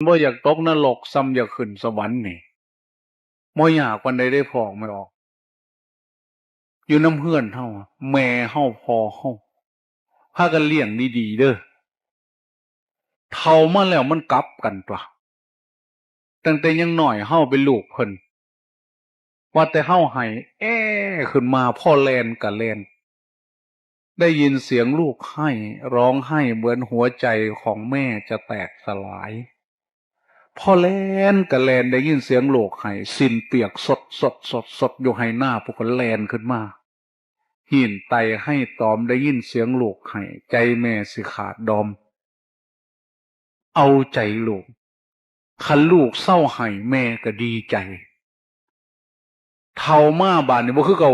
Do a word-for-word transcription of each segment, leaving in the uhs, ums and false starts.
บ่อยากตกนรก ซ้ำอยากขึ้นสวรรค์นี่ บ่ยากปานใดเด้พ่อแม่ออก อยู่นำเฮือนเฮา แม่เฮา พ่อเฮา พากันเลี้ยงดีๆ เด้อ เฒ่ามาแล้วมันกลับกันตั๊ว ตั้งแต่ยังน้อยเฮาเป็นลูกเพิ่น ว่าแต่เฮาไห้แอ้ขึ้นมา พ่อแล่นกะแล่น ได้ยินเสียงลูกไห้ ร้องไห้เหมือนหัวใจของแม่จะแตกสลาย พ่อแล่นกะแล่น ได้ยินเสียงลูกไห้ สิ้นเปียกสดสดสดสดอยู่ไฮ่นา พวกก็แล่นขึ้นมา หิ้นไตไห้ตอม ได้ยินเสียงลูกไห้ ใจแม่สิขาดดอม เอาใจลูก คันลูกเซาไห้แม่ก็ดีใจ เฒ่ามาบาดนี้บ่คือเก่า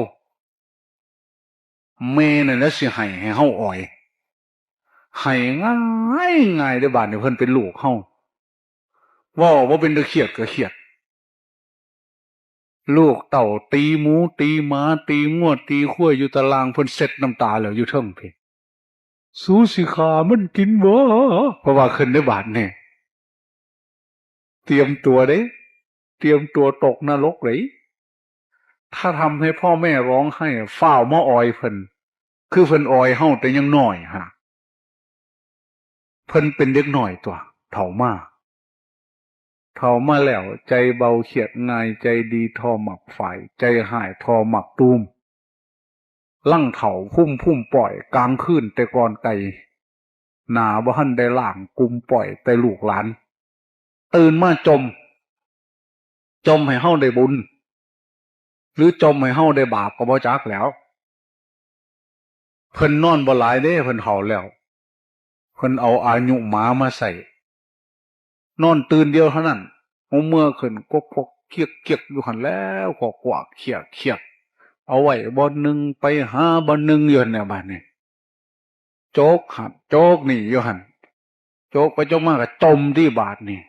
แม่นั่นแหละสิไห้ให้เฮาอ่อย ไห้ง่ายง่ายเด้อบาดนี้ เพิ่นเป็นลูกเฮา เว้าบ่เป็นตาเครียดก็เครียด ลูกเต้าตีหมูตีหมาตีงัวตีควายอยู่ตาราง เพิ่นเช็ดน้ำตาแล้วอยู่เทิงพี้ สูสิฆ่ามันกินบ่ เพราะว่าขึ้นได้บาดนี่ เตรียมตัวเด้ เตรียมตัวตกนรกเลย ถ้าทำให้พ่อแม่ร้องไห้ ฟ้าวมาอ่อยเพิ่น คือเพิ่นอ่อยเฮาแต่ยังน้อยหั่นน่ะ เพิ่นเป็นเด็กน้อยตั๊ว เฒ่ามา เฒ่ามาแล้ว ใจเบาเครียดง่าย ใจดีท่อหมากฝาย ใจฮ้ายท่อหมากตูม ลางเฒ่าคุ้มพุ่มป้อย กลางคืนแต่ก่อนไก่ หน้าบ่ทันได้ล้าง กุมป้อยแต่ลูกหลาน ตื่นมาจ่ม จ่มให้เฮาได้บุญ หรือจ่มให้เฮาได้บาปก็บ่จักแหล้ว เพิ่นนอนบ่หลายเด้ เพิ่นเฒ่าแล้ว เพิ่นเอาอายุหมามาใช้ นอนตื่นเดียวเท่านั้น หัวเมือขึ้น กวักกวักเคียกเคียกอยู่หั่นแล้ว กวักกวักเคียกเคียก เอาไว้บ่อนหนึ่ง ไปหาบ่อนหนึ่งอยู่หั่นแหละบาดนี้ โจกหั่น โจกนี่อยู่หั่น โจกไปโจกมาก็จ่มที่บาดนี่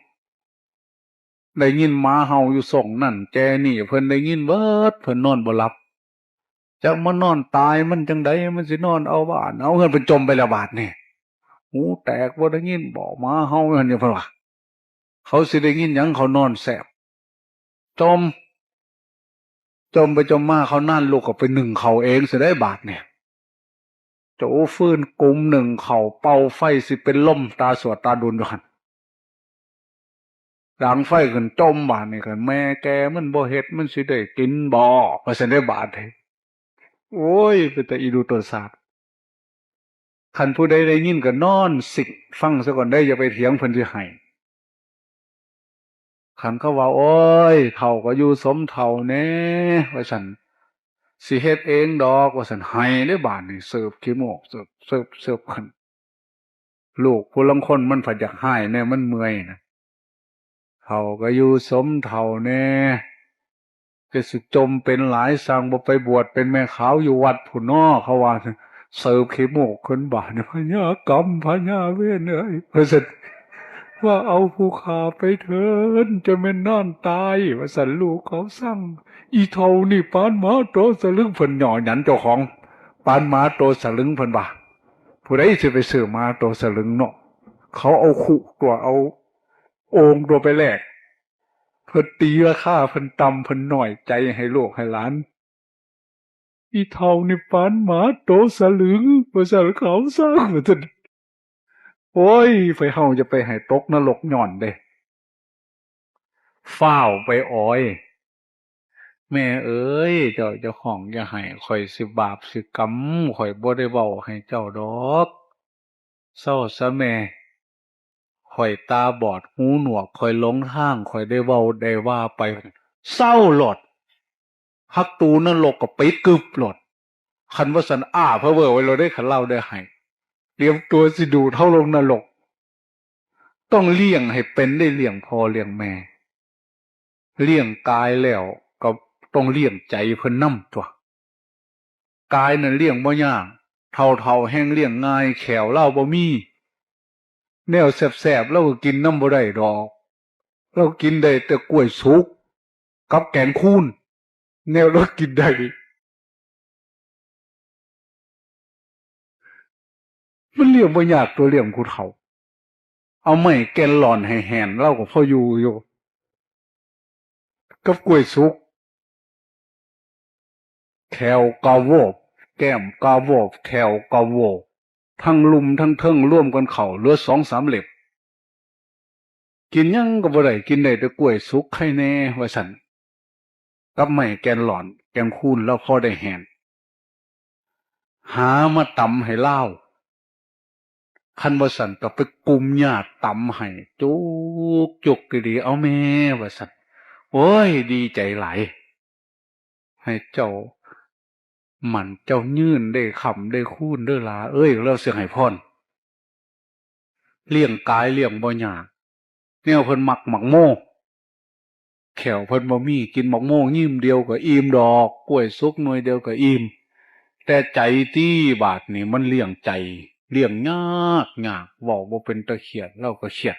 ได้ยินหมาเห่าอยู่ซ่องนั่นแจนี่ เพิ่นได้ยินเบิด เพิ่นนอนบ่หลับ จักมานอนตายมันจั่งใด มันสินอนเอาบ้านเอาเฮือน เพิ่นจ่มไปแล้วบาดนี่ หูแตกบ่ได้ยินบ่ หมาเห่าอยู่หั่นอยู่ เพิ่นว่า เขาสิได้ยินหยัง เขานอนแซบ จ่ม จ่มไปจ่มมา เขานานลูกก็ไปนึ่งข้าวเองซะได้บาดนี่ โจฟืนกุมนึ่งข้าว เป่าไฟสิเป็นลม ตาสวดตาดูนอยู่หั่น ดังไฟขึ้นจ่มบาดนี่ คันแม่แก่มันบ่เฮ็ด มันสิได้กินบ่ ว่าซั่นได้บาดนี่ โอ้ย เป็นตาอีดูตนสาด คันผู้ใดได้ยินก็นอนสิกฟังซะก่อนเด้อ อย่าไปเถียงเพิ่นสิไห้ คันเขาว่า โอ้ย เฒ่าก็อยู่สมเฒ่าแหน่ ว่าซั่น สิเฮ็ดเองดอก ว่าซั่น ไห้เด้บาดนี่ เสิร์ฟขี้มูก เสิร์ฟ เสิร์ฟ เสิร์ฟขึ้น ลูกผู้ลางคนมันผัดอยากไห้แหน่ มันเมื่อยนะ เฒ่าก็อยู่สมเฒ่าแหน่ ก็สิจ่มเป็นหลาย สั่งบ่ไปบวชเป็นแม่ขาวอยู่วัดพุ้นน้อ เขาว่า เสิร์ฟขี้มูกขึ้นบาดนี่ พญากรรม พญาเวรเอ้ย ว่าซั่น ว่าเอาผู้ข้าไปเถิน จะแม่นนอนตาย ว่าซั่น ลูกเขาสั่ง อีเฒ่านี่ปานหมาโตสลึง เพิ่นหย่อหยันเจ้าของ ปานหมาโตสลึง เพิ่นว่า ผู้ใดสิไปซื้อหมาโตสลึงเนาะ เขาเอาคุตั๊ว เอาโอ่งตั๊วไปแลก เพิ่นตีราคาเพิ่นต่ำ เพิ่นน้อยใจให้ลูกให้หลาน อีเฒ่านี่ปานหมาโตสลึง ว่าซั่น เขาสั่ง ว่าซั่น โอ้ย ไผเฮาจะไปให้ตกนรกย้อนเด้ ฟ้าวไปอ่อย แม่เอ๋ย เจ้า เจ้าของอย่าให้ ข้อยสิบาปสิกรรม ข้อยบ่ได้เว้าให้เจ้าดอก เซาซะแม่ ข้อยตาบอดหูหนวก ข้อยหลงทาง ข้อยได้เว้าได้ว่าไป เซาโลด ประตูนรกก็ปิดกึบโลด คันว่าซั่น อ้าพระเวอไว้โลดเด้ คันลาวได้ให้ เตรียมตัวสิดูดเฮาลงนรก ต้องเลี้ยงให้เป็นได้ เลี้ยงพ่อเลี้ยงแม่ เลี้ยงกายแล้วก็ต้องเลี้ยงใจเพิ่นนำตั๊ว กายนั่นเลี้ยงบ่ยาก เฒ่าๆแฮ่งเลี้ยงง่าย แข้วลาวบ่มี แนวแซ่บๆลาวก็กินนำบ่ได้ดอก ลาวกินได้แต่กล้วยสุกกับแกงคูน แนวลาวกินได้ มันเลี้ยงบ่ยากตั๊ว เลี้ยงผู้เฒ่า เอาไม้แก่นหล่อนให้แหน ลาวก็พออยู่อยู่ กับกล้วยสุก แข้วกะโวบ แก้มกะโวบ แข้วกะโวบ ทั้งลุ่มทั้งเทิงรวมกันเข้าเหลือสองสามเล็บ กินหยังก็บ่ได้ กินได้แต่กล้วยสุกไข่แหน่ ว่าซั่น กับไม้แก่นหล่อน แก่นคูน ลาวพอได้แหน หามาตำให้ลาว คันบ่ซั้นก็ไปกุมหญ้าตำให้ จุกจุกดีๆ เอาแม่ ว่าซั่น โอ้ย ดีใจหลาย ให้เจ้าหมั่นเจ้ายืนได้ค้ำได้คูณเด้อหล่าเอ้ย ลาวสิให้พร เลี้ยงกายเลี้ยงบ่ยาก แนวเพิ่นมักหมากโม แข้วเพิ่นบ่มี กินหมากโมงิ้มเดียวก็อิ่มดอก กล้วยสุกหน่วยเดียวก็อิ่ม แต่ใจตี้ บาดนี้มันเลี้ยงใจ เลี้ยงยากยาก เว้าบ่เป็นตาเขียด ลาวก็เขียด